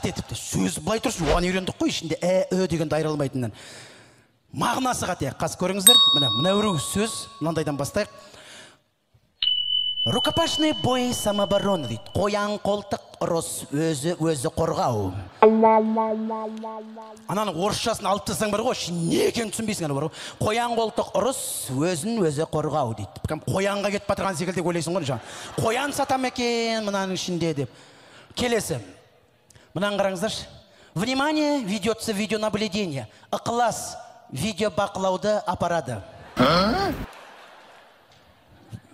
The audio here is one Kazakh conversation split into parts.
Етіпті. Сөз былай тұрсын, оған үйрендік қой, ішінде ә, ү дегенді айыра алмайтыннан. Мағынасы қате. Қазір көріңіздер, міне, мына біреу сөз, мынандайдан бастайық. Рукопашный бой самооборона дейді. Қоян қолтық ұрыс, өзі өзі қорғау. Ананың орысшасын алып тастасаң бар ғой, не екенін түсінбейсің ана бар ғой. Қоян қолтық ұрыс, өзін өзі қорғау дейді. Қоянға кетіп батырған секілді ойлайсың ғой жаңа. Қоян сатам екен мынаның ішінде деп. Келесі. Мынаны қараңыздаршы. Внимание, ведется видеонаблюдение. Ықылас видеобақылауды апарады.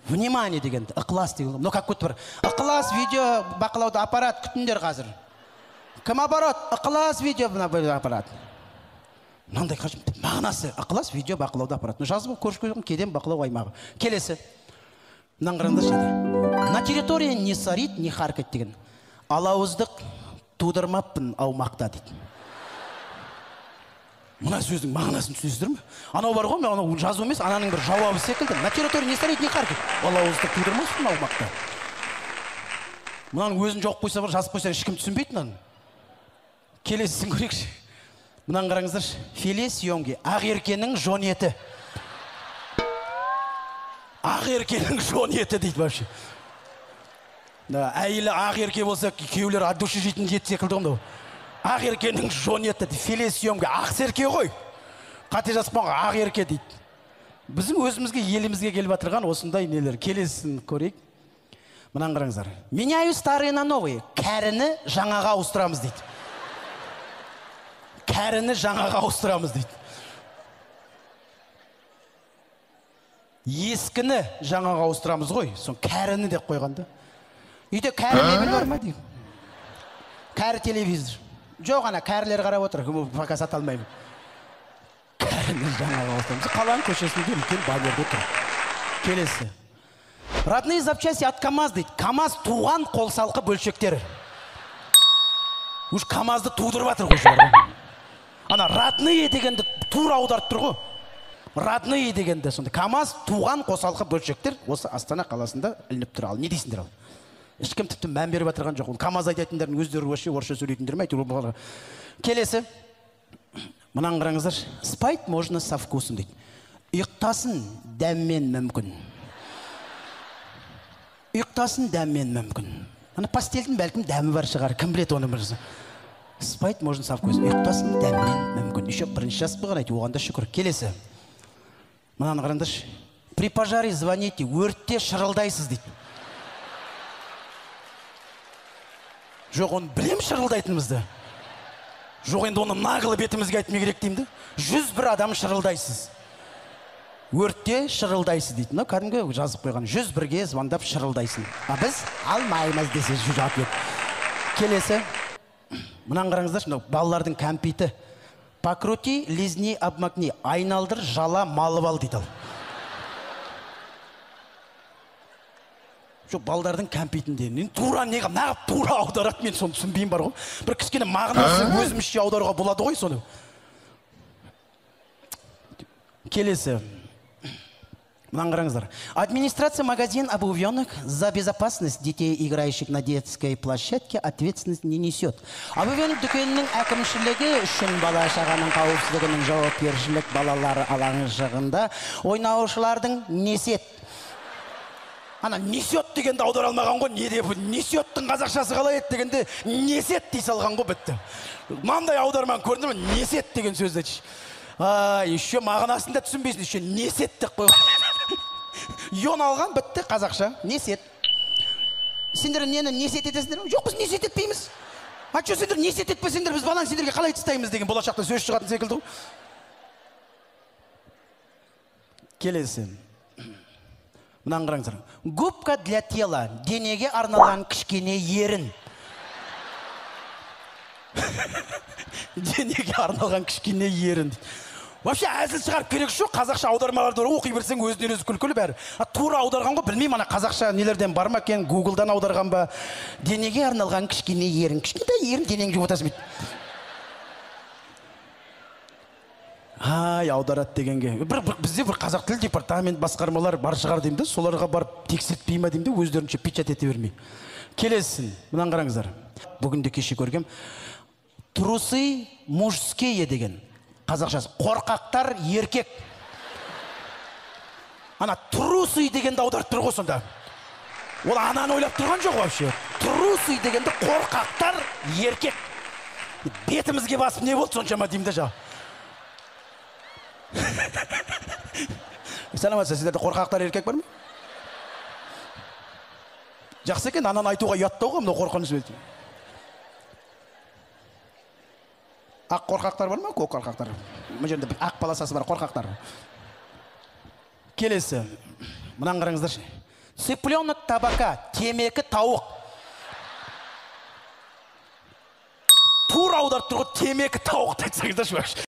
Внимание дегенді, ықылас деген. Ну, как будто бір ықылас видео бақылауды аппарат күтіңдер қазір. Кім аппарат? Ықылас видео аппарат. Мынандай мағынасы ықылас видео бақылауды аппарат. Ну, жазып көрші кеден бақылау аймағы. Келесі. Мынаны қараңдаршы. На территории не сорит, не харкать деген. Алауыздық тудырмаппын аумақта дейді. Мына сөздің мағынасын түсінесіздер ме? Анау бар ғой, анау жазу емес, ананың бір жауабы секілді. На территории не сорит, не харкать. Алауыздық тудырмасын аумақта. Мынаның өзін жауып қойса, бір жазып қойса, ешкім түсінбейді мынаны. Келесісін көрейікші. Мынаны қараңыздаршы. Филе съемки. Ақ еркенің жон еті. Ақ еркенің жон еті дейді вообще. Әйелі ақ ерке болса, күйеулері от души жейтін ет секілді ғой. Ақ еркенің жон еті, филе съемки, ақ серке ғой. Қате жазып қойған, ақ ерке дейді. Біздің өзімізге, елімізге келіп жатырған осындай нелер. Келесін көрейік. Мынаны қараңыздар. Меняю старые на новые. Кәріні жаңаға ауыстырамыз дейді. Кәріні жаңаға ауыстырамыз дейді. Ескіні жаңаға ауыстырамыз ғой. Сон кәріні деп қойғанда. Үйде кәрі мебель бар ма деймін? Кәрі телевизор. Жоқ, ана кәрілер қарап отыр, пока сата алмаймын. Кәріні жаңаға ауыстырамыз. Қаланың көшесінде үлкен баннерде тұр. Келесі. Родные запчасти от КамАЗ дейді. КамАЗ туған қолсалқы бөлшектері. Уж КамАЗды тудырып жатыр ғой. Ана родные дегенді тура аударып тұр ғой. Родные дегенді сонда КамАЗ туған қосалқы бөлшектер осы Астана қаласында ілініп тұр. Ал не дейсіңдер ал? Ешкім тіпті мән беріп отырған жоқ. КамАЗ айтатындардың өздері вообще орысша сөйлейтіндер ме әйтеуір. Келесі. Мынаны қараңыздаршы. Спать можно со вкусом дейді. Ұйықтасын дәммен мүмкін. Ұйықтасын дәммен мүмкін. Ана пастельдің бәлкім дәмі бар шығар. Кім біледі оны бірінші. Спать можно со вкусом. Ұйықтасын дәммен мүмкін. Еще бірінші жас болған әйтеуір, оған да шүкір. Келесі. Мынаны қараңдаршы. При пожаре звоните, өртте шырылдайсыз дейді. Жоқ, оны білем шырылдайтынымызды. Жоқ, енді оны наглы бетімізге айтмай керек деймін де. 101 адам шырылдайсыз. Өртте шырылдайсыз дейді. Мынау кәдімгі жазып қойған. 101-ге звондап шырылдайсың. А біз алмаймыз десе жауап берді. Келесі. Мынаны қараңыздаршы, мынау балалардың кәмпиті. Покрути, лизни, обмакни. Айналдыр, жала, малып ал дейді ал. Жоқ, балдардың кәмпитінде. Мен тура неға, нағып тура аударады, мен соны түсінбеймін бар ғой. Бір кішкене мағынасы өзімізше аударуға болады ғой соны. Келесі. Мынаны қараңыздар. Администрация магазин обувенок за безопасность детей, играющих на детской площадке, ответственность не несет. Обувенок дүкенінің әкімшілігі үшін бала шағаның қауіпсіздігінің жауапкершілік балалары алаңшығында ойнаушылардың несет. Ана несет дегенді аудара алмаған ғой, не деп, несеттің қазақшасы қалай еді дегенде несет дей салған ғой, бітті. Мынандай аударманы көрдім, несет деген сөзді. Еще мағынасын да түсінбейсің, еще несет деп қойған. Йон алған, бітті қазақша, несет. Сендер нені несет етесіңдер? Жоқ, біз несет етпейміз. А че сендер несет етпесеңдер, біз баланы сендерге қалай тастаймыз деген болашақта сөз шығатын секілді ғой. Келесі. Мынаны қараңыздар. Губка для тела. Денеге арналған кішкене ерін. Денеге арналған кішкене ерін. Вообще әзіл шығарып керек жоқ. Қазақша аудармаларды оқи берсең өзінен өзі күлкілі бәрі. Тура аударған ғой, білмеймін, ана қазақша нелерден бар ма екен, Гуглдан аударған ба. Денеге арналған кішкене ерін. Кішкентай ерін денеңді жуып отырасың бүйтіп. Ай, аударады дегенге. Бізде бір қазақ тілі департамент басқармалар бар шығар деймін де, соларға барып тексертпей ма деймін де, өздерінше печать ете бермей. Келесін, мынаны қараңыздар. Бүгін де кеше көргем. Трусы мужские деген қазақшасы. Қорқақтар еркек. Ана трусы дегенді аударып тұр ғой сонда. Ол ананы ойлап тұрған жоқ вообще. Трусы дегенді қорқақтар еркек. Бетімізге басып не болды соншама деймін де жа. Саламатсыз, сіздерде қорқақтар еркек бар ма? Жақсы екен, ананы айтуға ұяттау ғой, мынау қорқыныш. Ақ қорқақтар бар ма, көк қорқақтар? Мына жерде ақ полосасы бар қорқақтар. Келесі, мынаны қараңыздаршы. Цыпленок табака, темекі тауық. Тура аударып тұр ғой, темекі тауық айтсаңыздаршы.